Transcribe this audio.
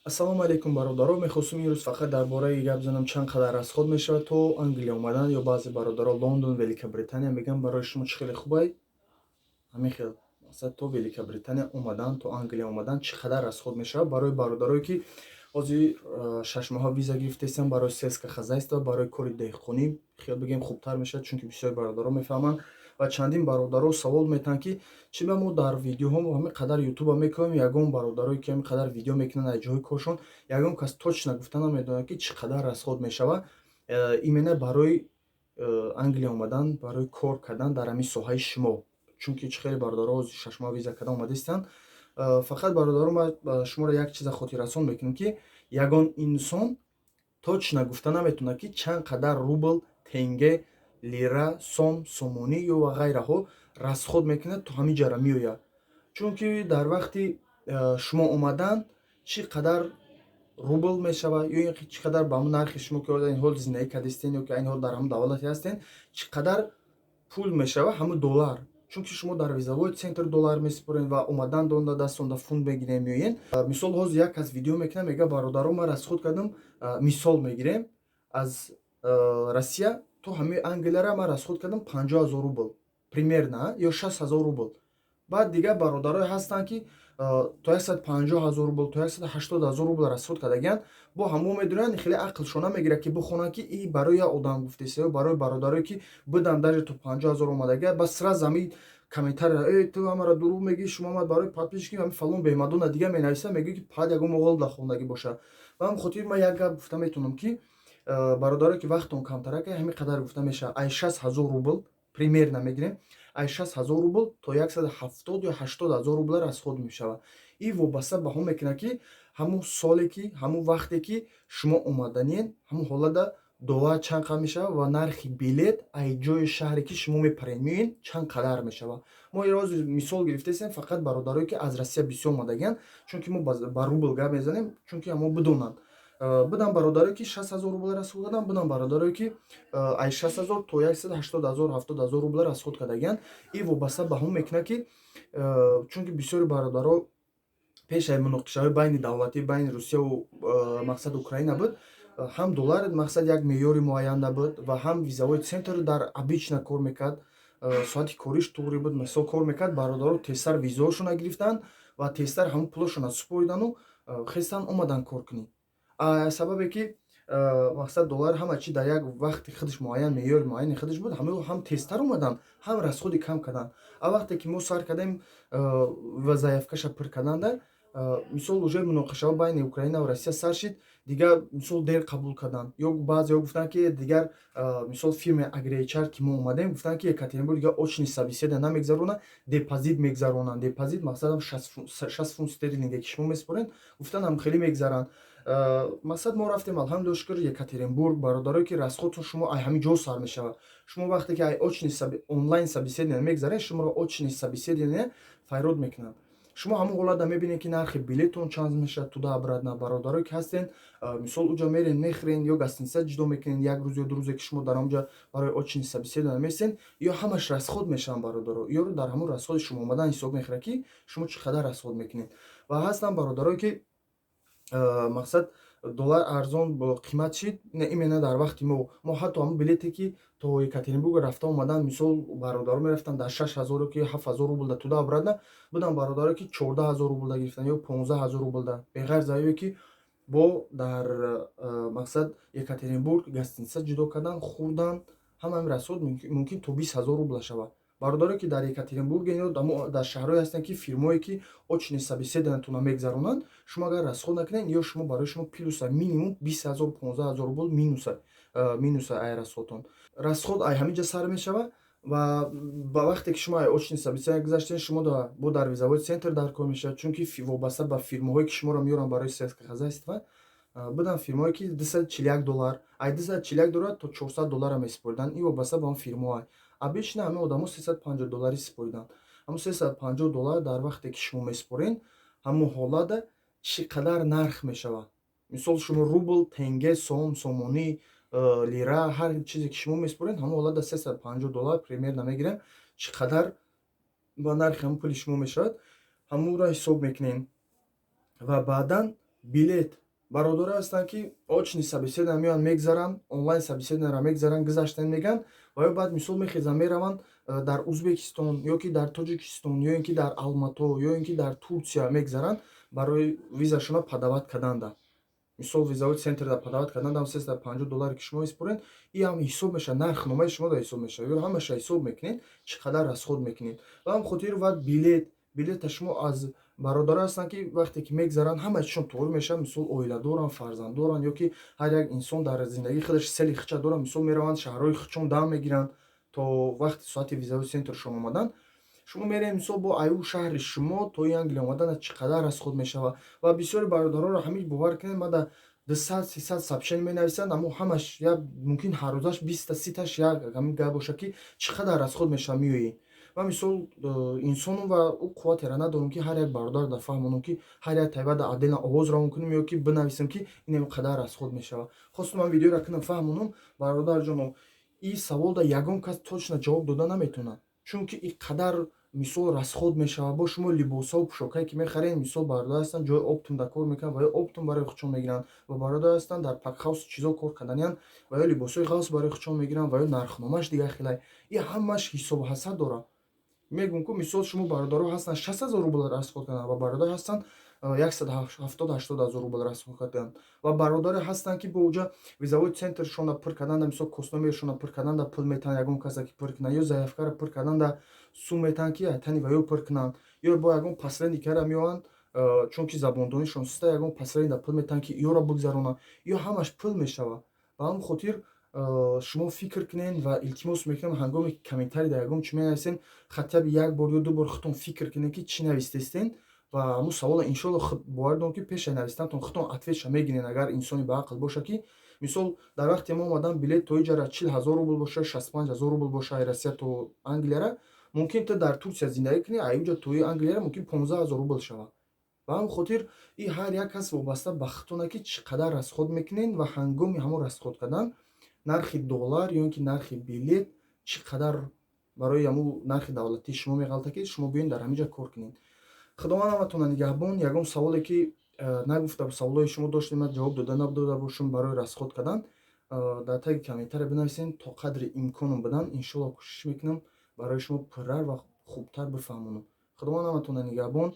Ассалому алайкум, бародаро. Мехостум имрӯз фақат дар бораи гап занам, чанд қадар расход мешавад то Англия омадан ё баъзе бародаро Лондон, Великобритания мегӯянд. Барои шумо чӣ хеле хубай, ҳамин хел мақсад, то Великобритания омадан, то Англия омадан чӣ қадар расход мешавад барои бародарое, ки ҳозир 6 моҳа виза гирифтаистанд барои сельское хозяйство, барои кори деҳқонӣ. Хел бигем, хубтар мешавад, чунки бисёри бародаро мефаҳманд ва чандин бародаро савол метаҳанд, ки чӣ ба мо дар видеоҳо ҳамин қадар ютуба мекунем, ягон бародарое, ки ҳамин қадар видео мекунанд аз ҷои коршон, ягон кас точно гуфта намедонад, ки чӣ қадар расход мешавад именно барои Англия омадан, барои кор кардан дар ҳамин соҳаи шумо. Чунки чӣ хеле бародаро 6 моҳ виза карда омадаистанд. Фақат, бародаро, ман шуморо як чиза хотиррасон мекунам, ки ягон инсон точно гуфта наметавонад, ки чанд қадар рубл, тенге, лира, сом, сомонӣ ё ва ғайраҳо расход мекунад, то ҳамин ҷара меояд. Чунки дар вақти шумо омадан чӣ қадар рубл мешавад ё ин ки чӣ қадар ба ҳамн нархи шумо, ки айни ҳол зиндагӣ кардистен ё ки айни ҳол дар ҳамн давлате ҳастен, чӣ қадар пул мешавад ҳамун доллар. Чунки шумо дар визовой центр доллар месупоред ва омадан донда дастонда фунт мегирем, меоен. Мисол, ҳозир як кас видео мекунад, мега: «Бародаро, ман расход кардам, мисол мегирем, аз Россия то ҳамаи Англияра ман расход кардам 50 000 рубл примерно ё 60 000 рубл». Баъд дигар бародарое ҳастанд, ки то 150 000 рубл, то 180 000 рубл расход кардагиянд. Бо ҳамо медонанд, хеле ақлшона мегирад, ки бихонанд, ки и барои як одам гуфтеста ё барои бародарое, ки будан, даже то 50 000 омадагия. Бас сразу ҳами комментария: «Э, ту ҳамаро дурӯғ мегӯӣ, шумо омад барои подписчики ҳами фалон бемадона». Дигар менависам, мегӯӣ, ки пад ягон моғол дар хондагӣ бошад. Ба ҳамин хотир ман як гап гуфта метавонам, ки бародаре, ки вақтон камтарак, ҳамин қадар гуфта мешавад: ай 60 000 рубл примерно мегирем, ай 60 000 рубл то 170 ё 80 000 рубла расход мешавад. И вобаста ба ҳон мекунад, ки ҳамун соле, ки ҳамун вақте, ки шумо омаданиен, ҳамун ҳолада доллар чанд қадр мешавад ва нархи билет ай ҷои шаҳре, ки шумо мепаред, меоед, чанд қадар мешавад. Мо ирози мисол гирифтаистем фақат бародарое, ки аз Россия бисёр омадагиянд, чунки мо ба рубл гап мезанем, чунки ҳамо бидонанд. Будам бародарое, ки 60 000 рубл расход карданд, будам бародарое, ки ай 60 000 то 180 000, 70 000 рубла расход кардагиянд. И вобаста ба ҳон мекунад, ки чунки бисёри бародаро пеш аз муноқишаҳои байни давлатӣ, байни Русияву, мақсад, Украина буд, ҳам доллар, мақсад, як меъёри муайян набуд ва ҳам визовой центр дар обычно кор мекард, соати кориш туғри буд, мисол, кор мекард. Бародаро тезтар визаҳошона гирифтанд ва тезтар ҳамун пулошона супоридану хестан, омадан кор кунӣ. Сабабе ки, мақсад, доллар ҳама чи дар як вақти худаш муайян, меъёри муайяни худаш буд, ҳама ҳам тезтар омаданд, ҳам расходи кам карданд. А вақте ки мо сар кардем ва заявкаша пур карданда, мисол, уже муноқишаҳо байни Украина ва Россия сар шид, дигар, мисол, дер қабул карданд ё баъзеҳо гуфтанд, ки дигар, мисол, фирмаи Агрейчар, ки мо омадем, гуфтанд, ки Екатеринбург дигар очный собеседование намегзаронанд, депозит мегзаронанд. Депозит, мақсадам, 60 фунт стерлинге, ки шумо месупоред, гуфтанд, ҳам хеле мегзаранд. Мақсад, мо рафтем, алҳамдулилла, шукр, Екатеринбург. Бародарое, ки расходтон шумо ай ҳамин ҷо сар мешавад. Шумо вақте ки ай очный онлайн собеседование мегзаред, шуморо очный собеседование файрод мекунанд. Шумо ҳамон ҳолатда мебинед, ки нархи билетон чанд мешавад туда обратно. Бародарое, ки ҳастен, мисол, уҷа мерен, мехӯрен ё гостиница ҷудо мекунен як рӯз ё 2 рӯзе, ки шумо дар ҳамонҷа барои очный собеседование местен, ё ҳамаш расход мешаванд, бародаро. Ёро дар ҳамон расходи шумо омадан ҳисоб мехӯрад, ки шумо чӣ қадар расход мекунед. Ва ҳастанд бародарое, ки, мақсад, доллар арзон қимат шид именно дар вақти мо. Ҳатто ҳамон билете, ки то Екатеринбург рафта омадан, мисол, бародаро мерафтанд дар 6000 ки 7000 рублда туда обратно, буданд бародаро, ки 14 000 рублда гирифтанд ё 15 000 рублда, беғайр аз ое ки бо дар, мақсад, Екатеринбург гостиница ҷудо кардан, хӯрдан, ҳама ин расход мумкин то 20 000 рубла шавад. Бародаре, ки дар Екатеринбург ё дар шаҳрҳое ҳастанд, ки фирмое, ки очный собеседованиятонро мегзаронанд, шумо агар расход накунед, ё шумо барои шумо плюса минимум 20 000, 15 000 рубл минуса ай расходтон. Расход ай ҳамин ҷа сар мешавад. Ва ба вақте ки шумо ай очный собеседование гузаштед, шумо бо дар визовой центр дар кор мешавад, чунки вобаста ба фирмаҳое, ки шуморо меёранд барои сельское хозяйство, буданд фирмаҳое, ки 241 доллар, ай 241 доллар то 400 доллара месупориданд. Ин вобаста ба он фирмаҳое. Обычно ҳамин одамо 350 долларӣ супориданд. Ҳамун 350 доллар дар вақте ки шумо месупоред, ҳамун ҳолата чӣ қадар нарх мешавад? Мисол, шумо рубл, тенге, сом, сомонӣ, лира, ҳар чизе ки шумо месупоред, ҳамон ҳолата 350 доллар примерно мегирем, чӣ қадар ба нархи ҳамун пули шумо мешавад, ҳамонро ҳисоб мекунем ва баъдан Билет. Бародаро ҳастанд, ки очный собеседование меоянд, мегзаранд, онлайн собеседованиеро мегзаранд, гузаштан мегӯянд ва ё баъд, мисол, мехезанд, мераванд, дар Узбекистон ё ки дар Тоҷикистон, ё ин ки дар Алмато, ё ин ки дар Турсия мегзаранд барои визашона подавать карданда. Мисол, визовой центрда подавать карданда 350 долларе, ки шумо испоред, и ҳам ҳисоб мешавад, нархномаи шумо да ҳисоб мешавад. Ё ҳамаша ҳисоб мекунед, чӣ қадар расход мекунед. Ба ҳам хотир ва билет. Билета шумо аз бародаро ҳастанд, ки вақте ки мегзаранд, ҳама чизшон туғри мешавад. Мисол, оила доранд, фарзанд доранд, ё ки ҳар як инсон дар зиндагии худаш цели хича дорад. Мисол, мераванд, шаҳрҳои хичон дам мегиранд то вақти соати визовой центршон омадан. Шумо мерем, мисол, бо аю шаҳри шумо то и Англия омадан чӣ қадар расход мешавад. Ва бисёри бародаронро ҳамин, бовар кунед, мада 200, 300 сообщение менависанд, аммо ҳамаш як мумкин ҳаррӯзаш 20-та, 30-таш як ҳамин гап бошад, ки чӣ қадар расход мешавад, меоӣ. Ва мисол, инсону ва ӯ қувватеро надорам, ки ҳар як бародар да фаҳмонам, ки ҳар як тайбада отдельно овоз равон кунем ё ки бинависем, ки инем қадар расход мешавад. Хостум ман видеоро кунам, фаҳмонам, бародарҷоно, ин саволда ягон кас точно ҷавоб дода наметавонад, чунки ин қадар, мисол, расход мешавад. Бо шумо либосҳо, пӯшокае, ки мехаред. Мисол, бародар ҳастанд, ҷои оптом да кор мекунанд ва ё оптом барои худшон мегиранд, ва бародар ҳастанд, дар пакхаус чизо кор карданиянд ва ё либосҳои ғафс барои худшон мегиранд, ва ё нархномааш дигар хелай. Ин ҳамаш ҳисобу ҳасад дорад. Мегӯм ку, мисол, шумо бародаро ҳастанд, 60 000 рубл расход карданд, ва бародар ҳастанд, 170-80 ҳазор рубл расход карданд, ва бародаре ҳастанд, ки бо уҷа визовой центршона пур карданда, мисол, косномершона пур карданда пул метаҳанд ягон каса, ки пур кунанд, ё заявкаро пур карданда сум метаҳанд, ки тани ва ё пур кунанд, ё бо ягон посредникара меоянд, чунки забондонишон суста, ягон посредник да пул метаҳанд, ки ёро бигзаронанд. Ё ҳамаш пул мешавад. Ба ҳамн хотир шумо фикр кунед ва илтимос мекунам, ҳангоме ки комментарий дар ягон чӣ менависен, хотя бы як бор ё ду бор худтон фикр кунед, ки чӣ навистестен. Ва ҳамун савола, иншолло, бовар дорам, ки пешаи навистанатон худтон ответша мегирен, агар инсони баақл боша. Ки мисол, дар вақте мо омадан, билет то иҷара 40 000 рубл боша, 65 000 рубл боша, ай Россия то Англияра. Мумкин ту дар Турсия зиндагӣ кунӣ, а инҷо тои Англияра мумкин 15 000 рубл шавад. Ба ҳамн хотир и ҳар як кас вобаста ба худтона, ки чӣ қадар расход мекунед ва ҳангоми ҳамон расход кардан нархи доллар ё ин ки нархи билет чӣ қадар барои ҳамун нархи давлатии шумо меғалта, ки шумо биёед, дар ҳамин ҷо кор кунед. Худованд ҳаматона нигаҳбон. Ягон саволе, ки нагуфта, саволҳои шумо доштем, ман ҷавоб дода надода бошам барои расход кардан, дар таги комментария бинависед. То қадри имконом будан, иншолло, кӯшиш мекунам, барои шумо пуррар ва хубтар бифаҳмонам. Худованд ҳаматона нигаҳбон.